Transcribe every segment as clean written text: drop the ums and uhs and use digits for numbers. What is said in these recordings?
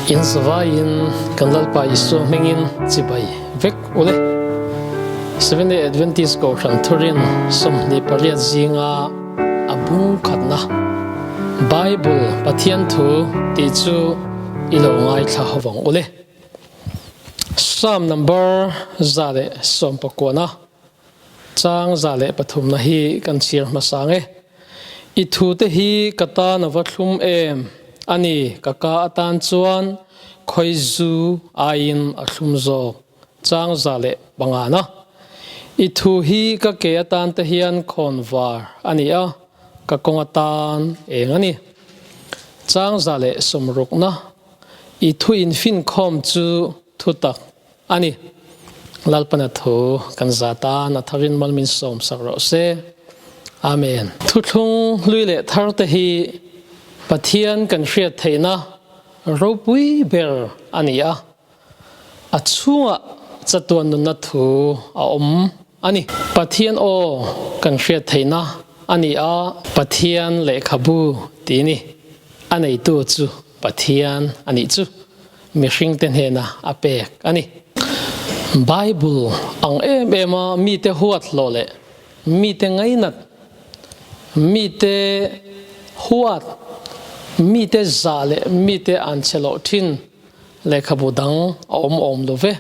In zavaiin kan Lalpa Isua hmingin chibai vek ule. Seventh-day Adventist Kohhran Thurin 28 zinga a bung khatna Bible Pathian thu tih chu i lo ngaithla ho vang ule. Psalm number 119 Chang 103 na hi kan chhiar hmasa ang e. I thute hi ka tan a va thlum em? A ni, ka ka atan chuan khawi zu aiin a thlum zawk. Chang 105 na. I thu hi ka ke atan te hian khawn var a ni a, ka kawng atan eng a ni. Chang 160 na. I thu infinkhawm chu thutak A ni, Lalpana thu kan za tan a tharin mal min sawm sak rawh se. Amen. Thuthlung hlui leh thar te hi Pathian kan hriat theihna ropui ber a ni a, a chhungah chatuan nunna thu a awm a ni. Pathian aw kan hriat theihna a ni a, Pathian lehkhabu tih ni a neitu chu Pathian a nih chu. Mihringte hnena a pek a ni. Bible ang em em a mite huat hlawh leh mite ngainat, mite huat, mite zah leh mite an che loh thin lehkhabu dang a awm awm lo ve.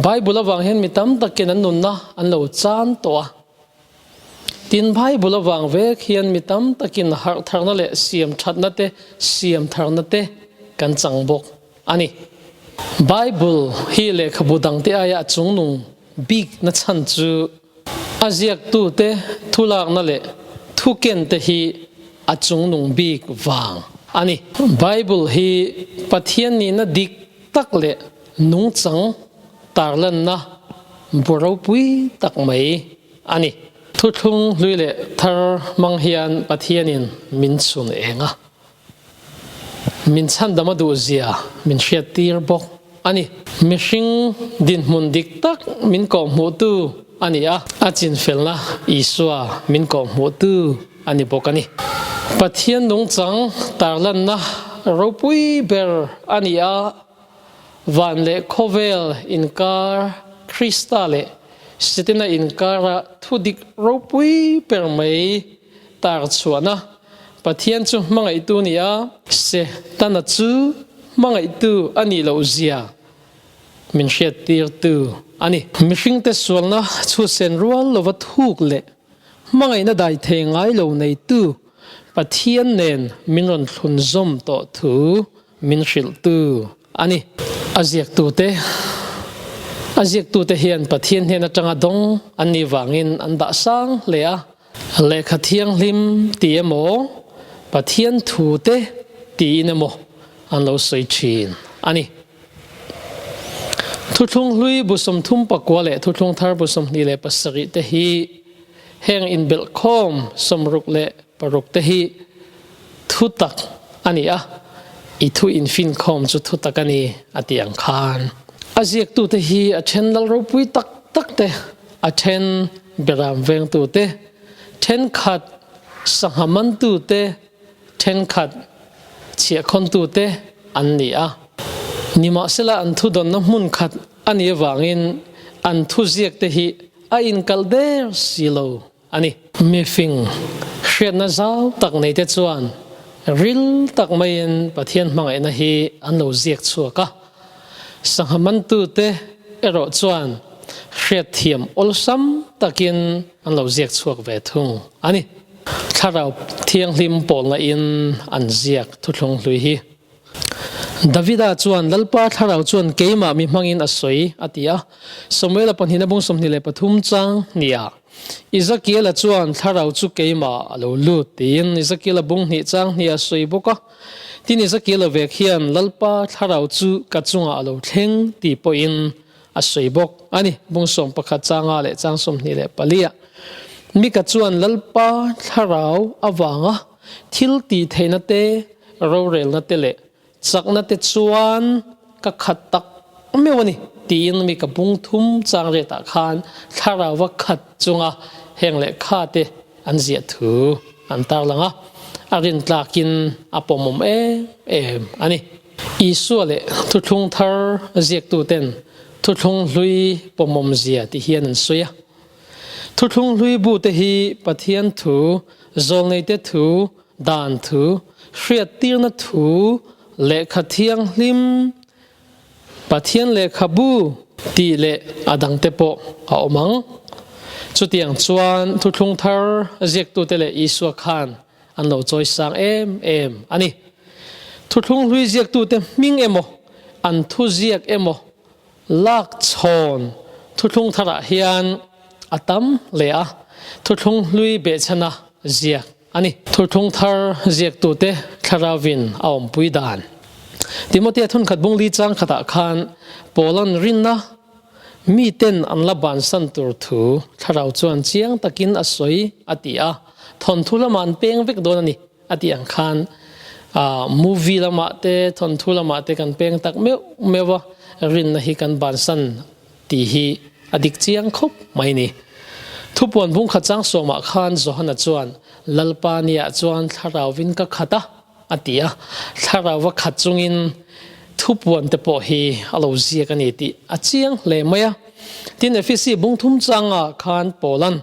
Bible avang hian mi tam takin an nunna an lo chan tawh a. Tin, Bible avang vek hian mi tam takin harh tharna leh siam thatna te, siam tharna te kan chang bawk a ni. Bible hi lehkhabu dangte aia a chungnung bik na chhan chu a ziaktute thulakna leh thukente hi a chungnung bik vang a ni. Bible hi Pathian nihna dik tak leh nungchang tarlanna bu ropui tak mai a ni. Thuthlung hlui leh thar hmang hian Pathianin min chhun eng a, min chhandam a duhzia min hriattir bawk a ni. Mihring dinhmun dik tak min kawhhmuhtu a ni a, a chinfelna Isua min kawhhmuhtu a ni bawk a ni. Pathian nungchang tarlanna ropui ber a ni a, van leh khawvel inkar Krista leh Setana inkara thu dik ropui ber mai tar chhuahna Pathian chu hmangaihtu ni a, Setana chu hmangaihtu a nih loh zia min hriattirtu a ni. Mihringte sualna chhutsen rual lova thuk leh hmangaihna dai thei ngai lo neitu Pathian nen min rawn thlun zawm tawh thu min hrilhtu a ni. A ziaktute A ziaktute hian Pathian hnen atanga dawng an nih vangin an dah sang hle a. Lehkha thianghlim ti emaw, Pathian thute tiin emaw an lo sawi thin a ni. Thuthlung hlui bu 39 leh thuthlung thar bu 27 te hi heng inbelhkhawm 66 te hi thutak a ni a, i thu infinkhawm chu thutak a ni a ti ang khan. A ziaktute hi a then lal ropui tak tak te, a then beram vengtute, thenkhat sangha mantute, thenkhat chhiahkhawntute an ni a. Nimahsela an thudawnna hmun khat a nih avangin an thuziakte hi a inkalh der si lo a ni. Mifing hriatna zau tak neite chuan ril tak maiin Pathian hmangaihna hi an lo ziak chhuak a. Sangha mantute erawh chuan hriatthiam awlsam takin an lo ziak chhuak ve thung a ni. Thlarau Thianghlim pawlna in an ziak thuthlung hlui hi. Davida chuan, Lalpa Thlarau chuan keimah mi hmangin a sawi, a ti a. Samuela pahnihna bung 23 chang hniah, Ezekiela chuan Thlarau chu keimah a lo lut, tiin Ezekiela bung hnih chang hniah a sawi bawk a. Tin, Ezekiela vek hian, Lalpa Thlarau chu ka chungah a lo thleng, tih pawhin a sawi bawk a ni. Bung 11 changa leh chang 24 ah Mika chuan Lalpa thlarau avanga thil tih theihna te, rorelna te leh chakna te chuan ka khat tak meuh a ni tiin Mika bung thum chang retah khan thlarauva khat chunga heng lehkha te an ziah thu an tarlang a, a rintlakin a pawmawm em em a ni. Isua leh Thuthlung Thar ziaktuten Thuthlung Hlui pawmawmzia ti hian an sawi a. Thuthlung Hlui bute hi Pathian thu, zawlneite thu, dan thu, hriattirna thu, lehkha thianghlim, Pathian lehkhabu tih leh a dangte pawh a awm ang. Chutiang chuan Thuthlung Thar ziaktute leh Isua khan an lo chawisang em em a ni. Thuthlung hlui ziaktute hming emaw, an thuziak emaw lak chhawn Thuthlung Tharah hian a tam hle a, Thuthlung hlui behchhana ziak a ni. Thuthlung Thar ziaktute thlarauvin a awmpui dan. Timothea thunkhat bungli chang khatah khan Paula'n rinna Miten an la bansan tur thu thlarau chuan chiang takin a sawi a ti a, thawnthu lamah an peng vek dawn a ni a tih ang khan movie lamah te thawnthu lamah te kan peng tak meuh meuh a, rinna hi kan bansan tih hi a dik chiang khawp mai ni. Thupuan bungkhat chang sawmah khan Johana chuan Lalpa niah chuan thlarauvin ka khat a, a ti a, thlarau a khat chungin thupuan te pawh hi a lo ziak a ni tih a chiang hle mai a. Tin, Efesi bungthum changa khan Paulan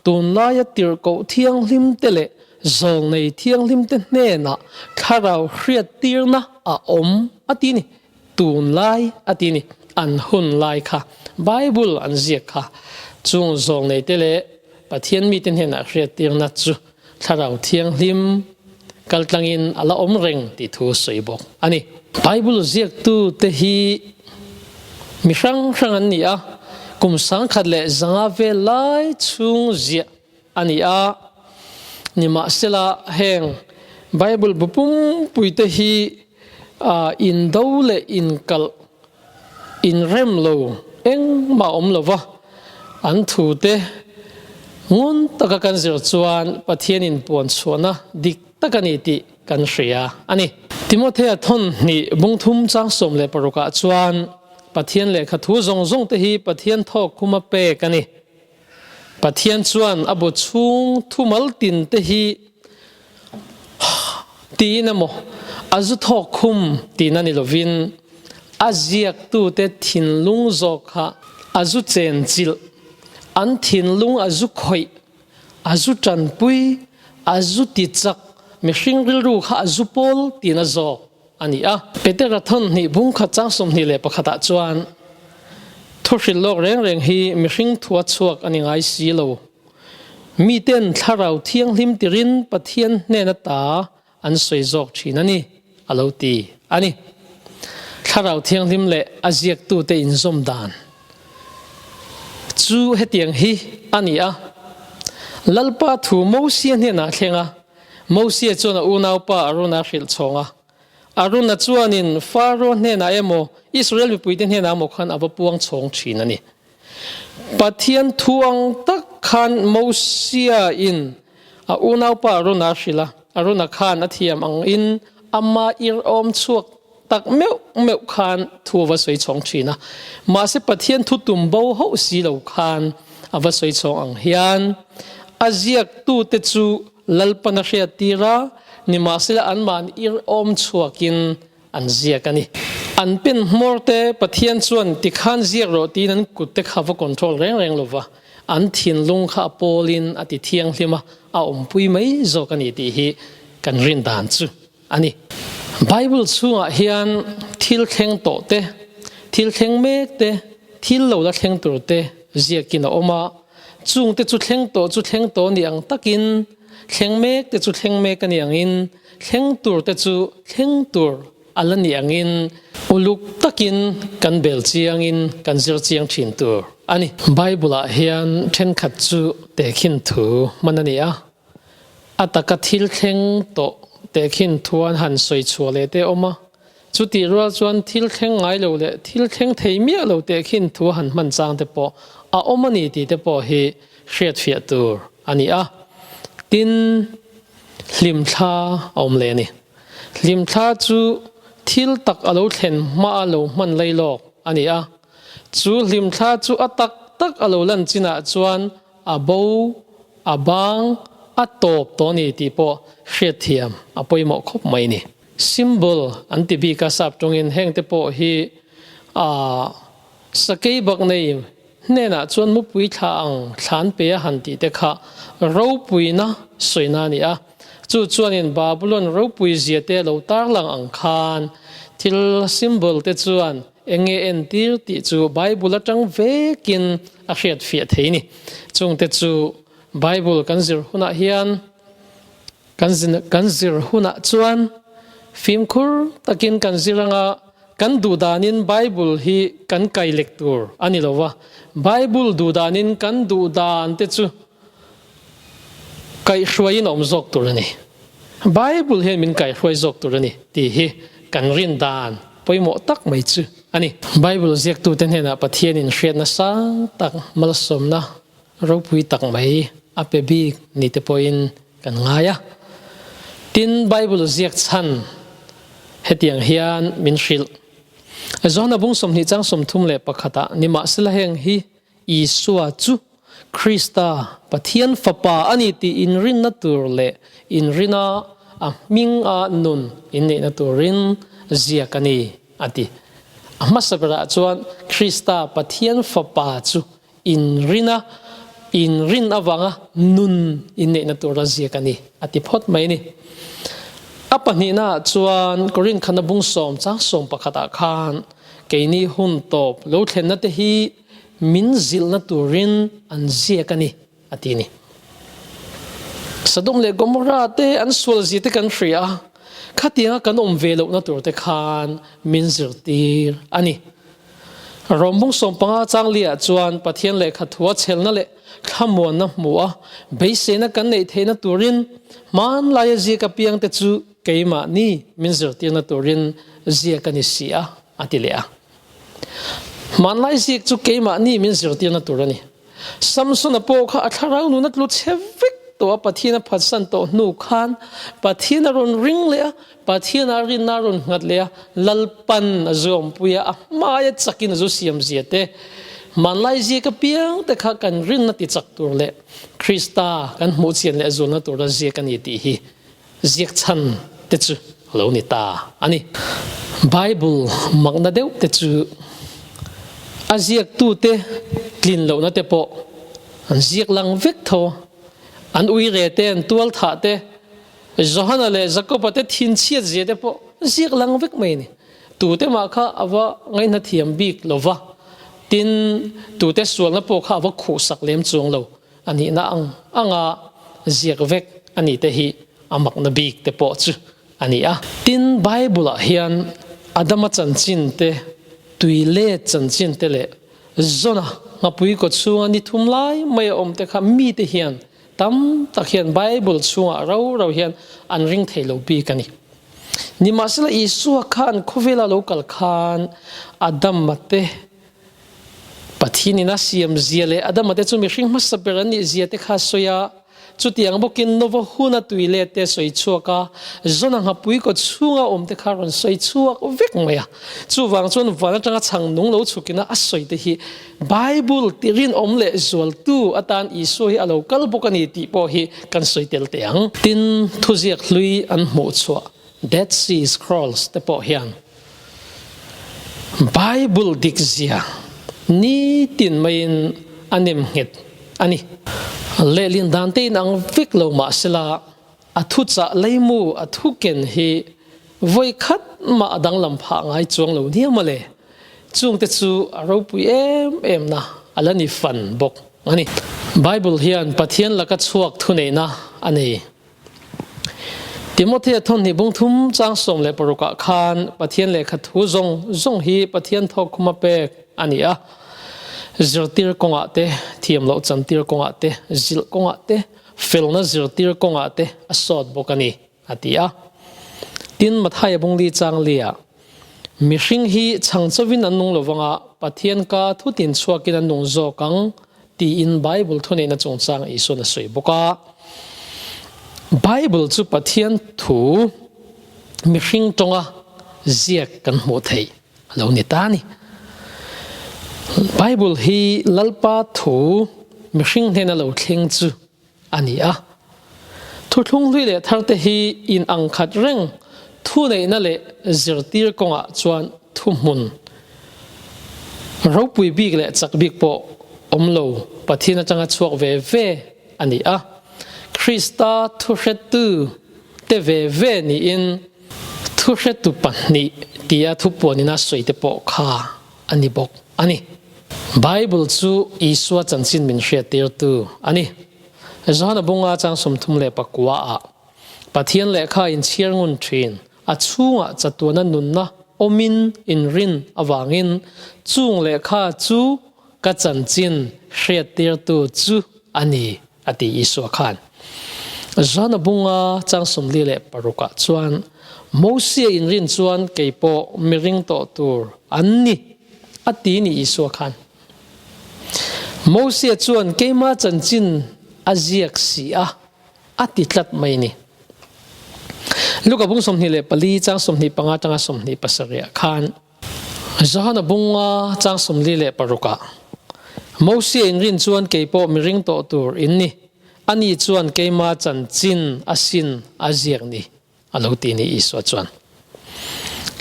tunlaia tirhkoh thianghlim te leh zawlnei thianghlim te hnenah thlarau hriattirna a awm a ti ni. Tunlai a ti ni. An hun lai kha Bible an ziak kha chung zawlnei te leh Pathian mite hnenah hriattirna chu Thlarau Thianghlim kaltlangin a la awm reng tih thu sawi bawk a ni. Bible ziaktute hi mi hrang hrang an ni a, kum 1500 vel lai chhung ziah a ni a. Nimahsela heng Bible bu pumpuite hi indo leh inkalh inrem lo engmah awm lo va, an thute ngun taka kan zir chuan Pathianin puan chhuahna dik tak a ni tih kan hria a ni. Timothea thawn hnih bungthum chang 16 ah chuan Pathian lehkha thu zawng zawng te hi Pathian thawk khuma pek a ni. Pathian chuan a bu chhung thumal tin te hi tiin emaw a zu thawk khum tihna ni lovin a ziaktute thinlung zawk kha a zu chenchilh, an thinlung a zu khawih, a zu tanpui, a zu tichak, mihring rilru kha a zu pawl tihna zawk a ni a. Petera thawn hnih bungkhat chang 21 ah chuan thuhrilh lawk reng reng hi mihring thua chhuak a ni ngai si lo. Miten Thlarau Thianghlim tirin Pathian hnen ata an sawi zawk thin a ni, a lo ti a ni. Thlarau Thianghlim leh a ziaktute inzawm dan chu hetiang hi a ni a, Lalpa thu Mosia hnenah a thleng a, Mosia chuan a unaupa Arona a hrilh chhawng a. Arona chuanin Faro hnenah emaw Israel mipuite hnenah emaw khan a va puang chhawng thin a ni. Pathian thu ang tak khan Mosia in a unaupa Arona a hrilh a, Arona khan a thiam ang in ama irhawm chhuak tak meuh meuh khan thu a va sawi chhawng thin a. Mahse Pathian thu tum bo hauh si lo khan a va sawi chhawng ang hian a ziaktute chu Lalpan a hriattir a, nimahsela anmahni irhawm chhuakin an ziak a ni. An pen hmawr te Pathian chuan tikhan ziak rawh tiin an kut te kha va control reng reng lo va, an thinlung kha a pawlin a ti thianghlim a, a awmpui mai zawk a ni tih hi kan rin dan chu a ni. Bible chhungah hian thil thleng tawh te, thil thleng mek te, thil lo la thleng tur te ziakin a awm a, chungte chu thleng tawh chu thleng tawh ni ang takin, thleng mek te chu thleng mek a ni angin, Thleng tur te chu thleng tur a la ni angin uluk takin kan bel chiangin kan zir chiang thin tur a ni. Bible-ah hian thenkhat chu tehkhin thu hman a ni a, a taka thil thleng tawh tehkhin thu an han sawi chhuah leh te a awm a, chutih rual chuan thil thleng ngai lo leh thil thleng thei miah lo tehkhin thu a han hman chang te pawh a awm a ni tih te pawh hi hriatfiah tur a ni a. Tin. Hlimthla a awm leh a ni. Hlimthla chu thil tak a lo thlen hma a lo hman lei lawk a ni a. Chu hlimthla chu a tak tak a lo lan chinah chuan a bo, a bang, a tawp tawh a ni tih pawh hriatthiam a pawimawh khawp mai a ni. Symbol an ti bik a sap tawngin heng te pawh hi aah sakei bak nei hnenah chuan mupui thla ang thlan pe a han tih te kha ropuina sawina a ni a. Chu chuanin Babulon ropui zia te lo tarlang ang khan thil symbol te chuan eng nge entir tih chu Bible atang vekin a hriat fiah thei ni. Chungte chu Bible kan zir hunah hian Kan kan zir hunah chuan fimkhur takin kan zir anga kan duhdanin Bible hi kan kai lek tur a ni lo va. Bible duhdanin kan duhdan te chu kaihhruaiin a awm zawk tur a ni. Bible hian min kaihhruai zawk tur a ni tih hi kan rin dan pawimawh tak mai chu a ni. Bible ziaktute hnenah Pathianin hriatna sang tak malsawmna Ropui tak mai a pe bik ni te pawhin kan ngai a. Tin, Bible ziak chhan hetiang hian min hrilh. Johana bung 20 chang 31 ah nimahsela heng hi Isua chu Krista, Pathian Fapa a ni tih inrinna tur leh inrina a hming a nun inneihna turin ziak a ni a ti. A hmasa berah chuan Krista, Pathian Fapa chu Inrina, inrin avanga nun inneihna tura ziak a ni, a ti phawt mai a ni. A pahnihnaah chuan Korinth khana bung sawm chang sawm pakhatah khan keini hun tawp lo thlenna te hi min zilhna turin an ziak a ni, a ti a ni. Sodom leh Gomorrah te an sualzia te kan hria a, khatianga kan awm ve lohna tur te khan min zirtir a ni. Rom bung 15 changli ah chuan Pathian lehkha thua chhelna leh thlamuanna hmu a, beiseina kan neih theihna turin hmanlaia ziak apiang te chu keimahni min zirtirna turin ziak a ni si a, a ti leh a. Hmanlai ziak chu keimahni min zirtirna tur a ni. Samsona pawh kha a thlarau nuna tlu chhe vek tawh a, Pathian a phatsan tawh hnu khan Pathian a rawn ring leh a, Pathian a rinna a rawn nghat leh a, Lalpan a zuampui a, a hmaia chakin a zu siam zia te, hmanlai ziak apiang te kha kan rinna ti chak tur leh Krista kan hmuh chian leh zulna tura ziak a ni tih hi ziak chhan te chu a lo ni ta a ni. Bible makna deuh te chu a ziaktute tlin lohna te pawh an ziak lang vek tho a, an uire te, an tualthah te, Johana leh Jakoba te thinchhiat zia te pawh ziak lang vek mai a ni. Tute mah kha a va ngaihna thiam bik lo va, tin tute sualna pawh kha a va khuhsak lem chuang lo. A nihna ang anga ziak vek a nih te hi a makna bik te pawh chu a ni a. Tin, Bible-ah hian Adama chanchin te, tui let chanchin te leh Jona nghapui kaw chhunga ni thum lai mai a awm te kha mite hian tam tak hian Bible chhungah rau rau hian an ring thei lo bik a ni. Nimahsela Isua khan khawvela lo kal khan Adama te Pathian in a siam zia leh Adama te chu mihring hmasa ber an nih zia te kha a sawi a, chutiang bawkin Nova huna tui let te a sawi chhuak a, Jona nghapui kaw chhunga awm te kha a rawn sawi chhuak vek mai a. Chuvang chuan van atanga chhang nung lo chhukina a sawi te hi Bible ti rinawm leh zualtu atan Isua hi a lo kal bawk a ni tih pawh hi kan sawi tel teh ang. Tin, thuziak hlui an hmuh chhuah Dead Sea Scrolls te pawh hian Bible dikzia nitin maiin a nem nghet a ni. Lehlin dan te inang vek lo mah sela a thuchah leimu a thuken hi vawi khat mah a danglam phah ngai chuang lo nia mawle. Chungte chu a ropui em em na a la ni fan bawk a ni. Bible hian Pathian laka chhuak thuneihna a nei. Timothea thawmhnih bung thum chang 16 ah khan Pathian lehkha thu zawng zawng hi Pathian thawkkhuma pek a ni a. Zirtir kawngah te, thiam loh chantir kawngah te, zilh kawngah te, felna zirtir kawngah te a sawt bawk a ni, a ti a. Tin, Mathaia bung li chang li-ah, Mihring hi chhang chauhin an nung lovang a, Pathian ka thutin chhuakin an nung zawk ang, tiin Bible thuneihna chungchang Isuan a sawi bawk a. Bible chu Pathian thu mihring tawnga ziak kan hmuh theih a lo ni ta a ni. Bible hi Lalpa thu mihring hnena lo thleng chu a ni a. Thuthlung hlui leh tharte hi in ang khat reng. Thuneihna leh zirtir kawngah chuan thuhmun ropui bik leh chak bik pawh awm lo Pathian atanga chhuak ve ve a ni a. Krista thuhretu te ve ve niin thuhretu pahnih tia thupuanina sawi te pawh kha a ni bawk a ni. Bible chu Isua chanchin min hriattirtu a ni. Johana bunga chang 34 ah Pathian lehkha inchhiar ngun thin, a chhungah chatuana nunna awmin inrin avangin chung lehkha chu ka chanchin hriattirtu chu a ni, a ti Isua khan. Johana bunga chang 46 ah chuan, Mosia inrin chuan kei pawh mi ring tawh tur an ni, a ti ni Isua khan. Mosia chuan keima chanchin a ziak si a, a ti tlat mai ni. Luka bung 24 chang 25 atanga 27 ah khan Johana bunga chang 46 ah Mosia in rin chuan kei pawh mi ring tawh tur in ni, ani chuan keima chanchin a sin a ziak ni a lo ti ni Isua chuan.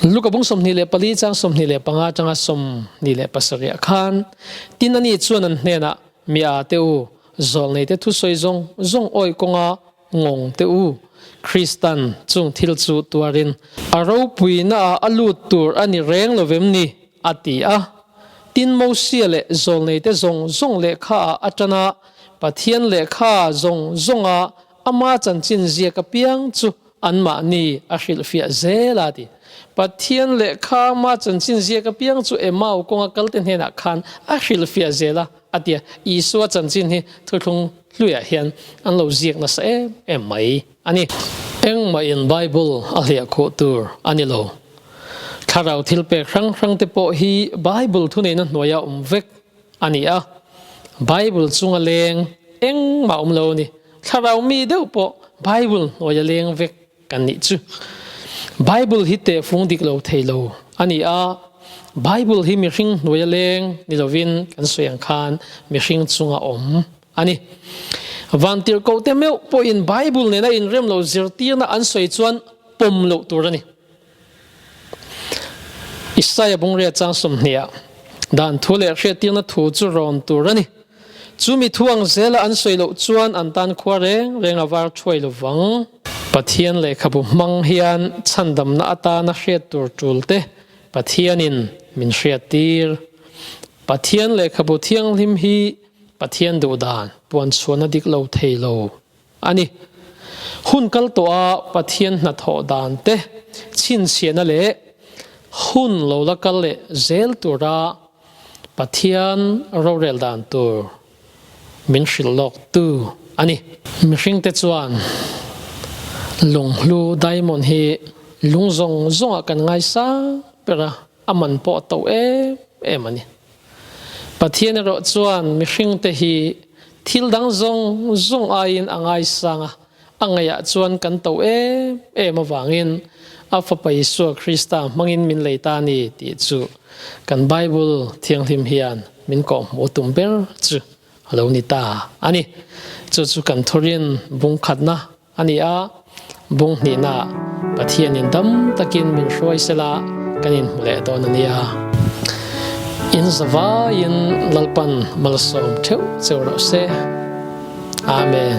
Luka bung 24 chang 25 atanga 27 ah khan tin ani chuan an hnenah mi a te u zawlnei te thusawi zawng zawng awih kawnga ngawng te u Kristan chung thil chu tuarin a ropuina ah a lut tur a ni reng lovem ni a ti a. Tin Mosia leh zawlnei te zawng zawng lehkha ah atana Pathian lehkha zawng zawnga Ama chanchin ziak apiang chu anmahni a hrilhfiah zel a ti. Pathian lehkha ama chanchin ziak apiang chu Emau kawnga kalte hnenah khan a hrilhfiah zel a, a ti a. Isua chanchin hi thuthlung hluiah hian an lo ziak nasa em em mai a ni. Engmahin Bible a hliah khuh tur a ni lo. Thlarau thilpek hrang hrangte pawh hi Bible thuneihna hnuaia awm vek a ni a, Bible chunga leng engmah awm lo a ni. Thlarau mi deuh pawh Bible hnuaia leng vek kan nih chu. Bible hi tehfung dik lo thei lo a ni a, Bible hi mihring hnuaia leng ni lovin kan sawi ang khan mihring chunga awm a ni. Vantirhkohte meuh pawhin Bible nena inrem lo zirtirna an sawi chuan pawm loh tur a ni. Isaia bungria chang 20 ah dan thu leh hriattirna thu chu rawn tur a ni. Chu mi thu ang zela an sawi loh chuan an tan khua reng reng a var thuai lovang. Pathian lehkhabu hmang hian chhandamna atana hriat tur tul te Pathianin min hriattir. Pathian lehkhabu thianghlim hi Pathian duhdan puanchhuahna dik lo thei lo. A ni. Hun kal tawha Pathian hnathawh dan te chhinchhiahna leh hun lo la kal leh zel tura Pathian rorel dan tur min hrilh lawk tu a ni. Mihringte chuan lunghlu diamond hi lung zawng zawngah kan ngaisang ber a, a man pawh a to em em a ni. Pathian erawh chuan mihringte hi thil dang zawng zawng aiin a ngaisang a, a ngaihah chuan kan to em em avangin a Fapa Isua Krista hmangin min lei ta a ni tih chu kan Bible thianghlim hian min kawhhmuh tum ber chu a lo ni ta a ni. Chu chu kan thurin bungkhatna A ni a, bung hnihna Pathianin dam takin min hruai sela kan inhmu leh dawn a nia. In zavaiin Lalpan malsawm theuh cheu rawh se. Amen.